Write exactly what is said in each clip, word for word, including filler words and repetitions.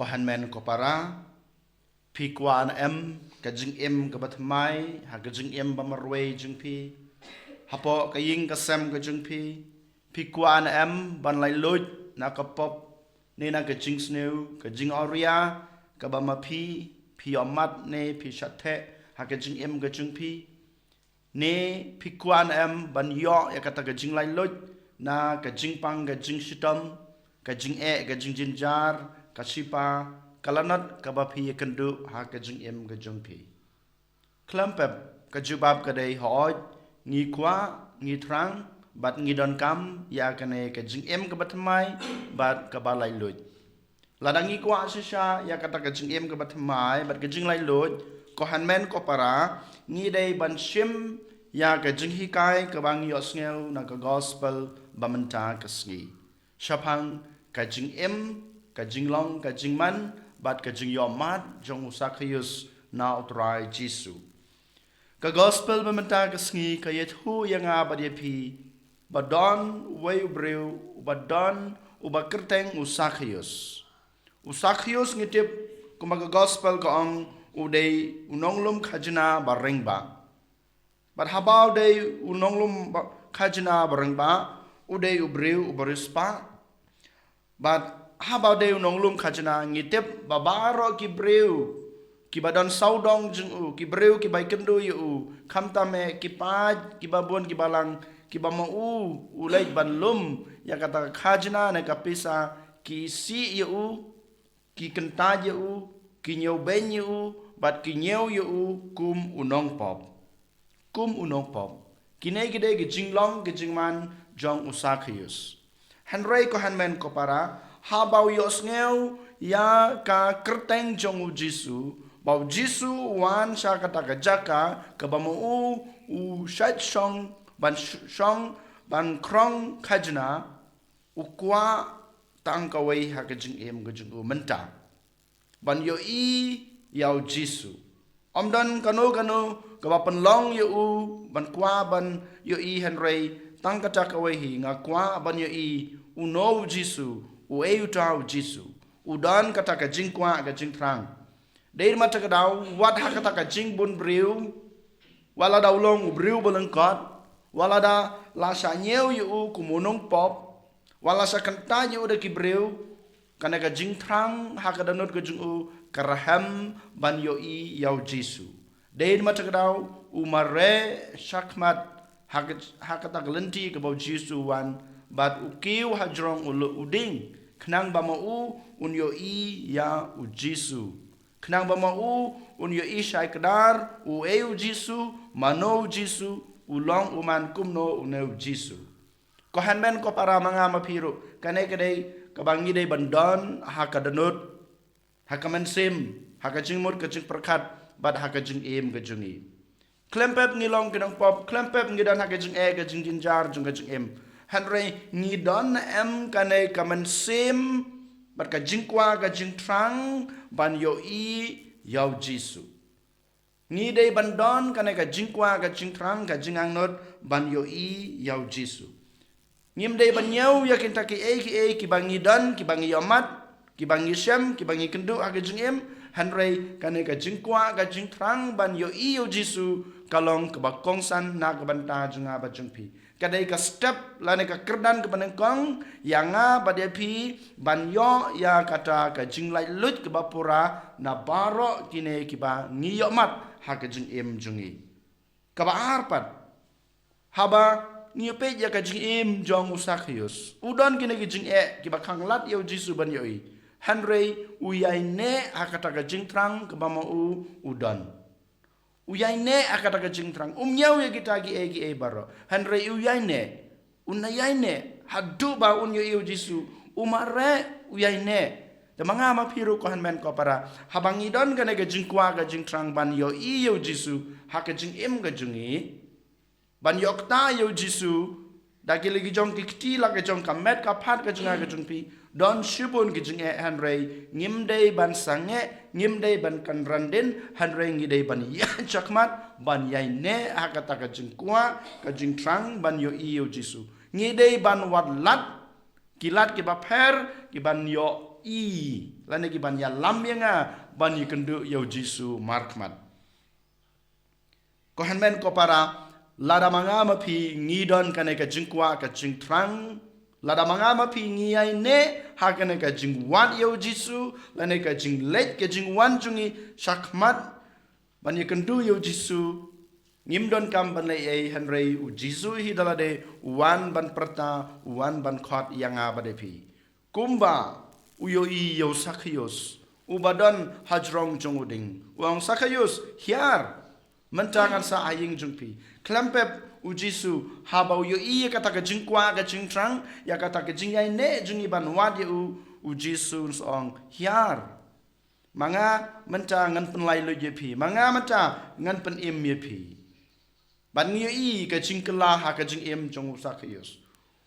Ko hynmen ko para, phi kwah ne em ka jingim kaba thymmai ha ka jingim ba marwei jong phi? Hapoh ka ïing ka sem ka jong phi, phi kwah ne em ban laitluid na ka pop ne na ka jingsniew, ka jingawria kaba ma phi, phi ïohmad ne phi shah theh ha ka jingim ka jong phi? Ne phi kwah ne em ban ïoh ïa kata ka jinglaitluid na ka jingpang ka jingshitom, ka jingeh ka jingjynjar, ka shipa, ka lanot kaba phi ïakynduh ha ka jingim ka jong phi? Khlem pep, ka jubab ka dei hooid, ngi kwah, ngi thrang bad ngi donkam ïa kane ka jingim kaba thymmai bad kaba laitluid. Lada ngi kwah shisha ïa kata ka jingim kaba thymmai bad ka jinglaitluid, ko hynmen ko para, ngi dei ban shim ïa ka jinghikai kaba ngi ïohsngew na ka gospel ba mynta ka sngi shaphang ka jingim, ka jinglong, ka jingman bad ka jingïohmad jong u Sakhius na u Trai Jisu. Ka gospel ba mynta ka sngi ka ïathuh ïa nga bad ïa phi ba don uwei u briew uba don uba kyrteng u Sakhius. U Sakhius ngi tip kumba ka gospel ka ong u dei u nonglum khajna ba rangbah. Bad haba u dei u nonglum ba, khajna ba rangbah, u dei u briew uba riewspah. Bad haba u dei u nonglum khajna ngi tip ba baroh ki briew kiba don sawdong jong u, ki briew kiba ïakynduh ïa u, khamtam eh ki paid kiba bun kiba lang, kiba ma u u leit ban lum ïa kata ka khajna ne ka pisa, ki isih ïa u, ki kyntait ïa u, ki ñiewbeiñ ïa u bad ki ñiew ïa u kum u nongpop. Kum u nongpop. Kine ki dei ki jinglong ki jingman jong u Sakhius. Hynrei ko hynmen ko para, haba u ïohsngew ïa ka kyrteng jong u Jisu, ba u Jisu u wan sha kata ka jaka kaba ma u u shait shong ban sh-, shong ban krong khajna, u kwah tang kawei ha ka jingim ka jong u mynta, ban ïohi ïa u Jisu. Ym don kano kano kaba pynlong ïa u ban kwah ban ïohi, hynrei tang kata kawei hi, nga kwah ban ïohi uno u Jisu, uei uta u Jisu. U don kata ka jingkwah ka jingthrang. Dei namar kata ka daw, wat ha kata ka jingbun briew, wat lada u long u briew ba lyngkot, wat lada la shah ñiew ïa u kum u nongpop, wat la shah kyntait ïa u da ki briew, kane ka jingthrang ha ka dohnud ka jong u ka rhem ban ïohi ïa u Jisu. Dei namar kata ka daw, u mareh shakhmat ha ka, ha kata ka lynti kaba u Jisu u wan, bad u kiew hajrong u luh u dieng, khnang ba ma u un ïohi ïa u Jisu. Khnang ba ma u un ïohi shai kdar uei u Jisu, mano u Jisu, u long u man kumno une u Jisu. Ko hynmen ko para, ma nga ma phi ruh, kane ka dei kaba ngi dei ban don ha ka dohnud, ha ka mynsiem, ha ka jingmut ka jingpyrkhat bad ha ka jingim ka jong ngi. Khlem pep ngi long ki nongpop, khlem pep ngi don ha ka jingeh ka jingjynjar jong ka jingim, hynrei ngi don em kane ka mynsiem bad ka jingkwah ka jingthrang ban ïohi ïa u Jisu. Ngi dei ban don kane ka jingkwah ka jingthrang, ka jingangnud ban ïohi ïa u Jisu. Ngim dei ban ñiew ïa kita kiei kiei kiba ngi don, kiba ngi ïohmad, kiba ngi shem, kiba ngi kynduh ha ka jingim, hynrei kane ka jingkwah ka jingthrang ban ïohi ïa u Jisu ka long kaba kongsan na ka bynta jong nga bad jong phi. Ka dei ka step lane ka kyrdan kaba nyngkong ïa nga bad ïa phi ban ïoh ïa kata ka jinglaitluid kaba pura na baroh kine kiba ngi ïohmad ha ka jingim jong ngi. Kaba ar pat, haba ngi peit ïa ka jingim jong u Sakhius, u don kine ki jingeh kiba khanglad ïa u Jisu ban ïohi, hynrei u ïaineh ha kata ka jingthrang kaba ma u u don. U ïaineh ha kata ka jingthrang. Um ñiew ïa kita kiei kiei baroh, hynrei u ïaineh. Un ïaineh haduh ba un ïohi ïa u Jisu. U mareh, u ïaineh. Te ma nga ma phi ruh ko hynmen ko para, haba ngi don kane ka jingkwah ka jingthrang ban ïohi ïa u Jisu ha ka jingim ka jong ngi, ban ïoh kta ïa u Jisu da ki la ki jong ki kti, la ki jong ka met ka phad ka jong nga ka jong phi, don shibun ki jingeh, hynrei ngim dei ban sangeh, ngim dei ban kynran dien, hynrei ngi dei ban ïaid shakhmat ban ïaineh ha kata ka jingkwah ka jingthrang ban ïohi ïa u Jisu. Ngi dei ban wad lad ki lad kiba pher kiban ïoh i, lane ki ban ïalam ïa nga ban ïakynduh ïa u Jisu markhmat. Ko hynmen ko para, lada ma nga ma phi ngi don kane ka jingkwah ka jingthrang, lada ma nga ma phi ngi ïaineh ha kane ka jingwad ïa u Jisu, lane ka jingleit ka jingwan jong ngi shakhmat ban ïakynduh ïa u Jisu, ngim donkam ban leh ei, hynrei u Jisu hi da lade u wan ban pyrta, u wan ban khot ïa nga bad ïa phi. Kumba u ïohi ïa u Sakhaios uba don hajrong jong u dieng, u ong, Sakhaios, hiar, mynta ngan sah ha ïing jong phi. Khlem pep, u Jisu haba u ïohi ïa kata ka jingkwah ka jingthrang, ïa kata ka jingïaineh jong ngi ban wad ïa u, u Jisu un sa ong, hiar, ma nga mynta ngan pynlait luid ïa phi, ma nga mynta ngan pynim ïa phi. Ban ngi ïohi ka jingkylla ha ka jingim jong u Sakhaios.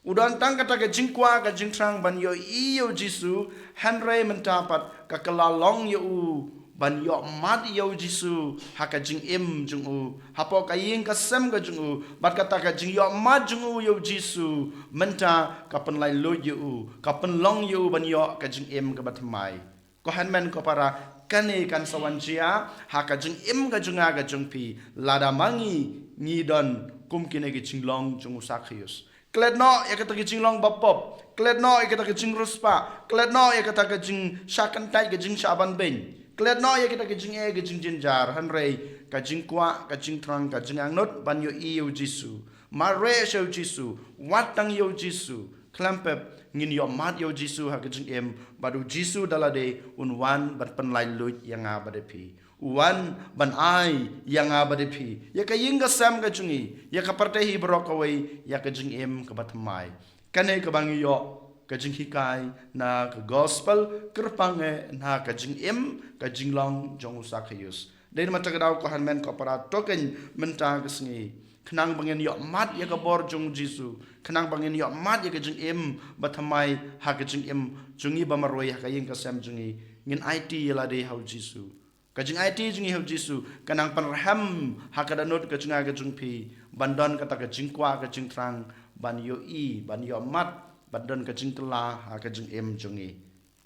U don tang kata ka jingkwah ka jingthrang ban ïohi ïa u Jisu, hynrei mynta pat ka kylla long ïa u ban ïohmad ïa u Jisu ha ka jingim jong u, hapoh ka ïing ka sem ka jong u, bad kata ka jingïohmad jong u ïa u Jisu mynta ka pynlait luid ïa u, ka pynlong ïa u ban ïoh ka jingim kaba thymmai. Ko hynmen ko para, kane kan sa wan jia ha ka jingim ka jong nga ka jong phi, lada ma ngi ngi don kum kine ki jinglong jong u Sakhaios. Klet noh ïa kata ka jinglong bapop, klet noh ïa kata ka jingriewspah, klet noh ïa kata ka jingshah kyntait, ka jingshah banbeiñ, klet noh ïa kata ka jingeh ka jingjynjar, hynrei ka jingkwah ka jingthrang, ka jingangnud ban ïohi ïa u Jisu. Mareh sha u Jisu, wad tang ïa u Jisu. Khlem pep, ngin ïohmad ïa u Jisu ha ka jingim, bad u Jisu da lade un wan ban pynlait luid ïa nga bad ïa phi. U wan ban ai ïa nga bad ïa phi, ïa ka ïing ka sem ka jong ngi, ïa ka pyrthei hi baroh kawei, ïa ka jingim kaba thymmai. Kane kaba ngi ïoh ka jinghikai na ka gospel, kyrpang eh na ka jingim ka jinglong jong u Sakhaios. Dei na kata ka daw ko hynmen ko para, to kane mynta ka sngi, khnang ba ngin ïohmad ïa ka bor jong u Jisu, khnang ba ngin ïohmad ïa ka jingim ba thymmai ha ka jingim jong ngi ba marwei, ha ka ïing ka sem jong ngi, ngin aiti ïa lade ha u Jisu. Ka jingaiti jong ngi ha u Jisu ka nang pynrhem ha ka dohnud ka jong nga ka jong phi, ban don kata ka jingkwah ka jingthrang ban ïohi, ban ïohmad, ban don ka jingkylla ha ka jingim jong ngi.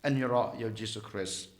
Yn ïaroh ïa u Jisu Khrist.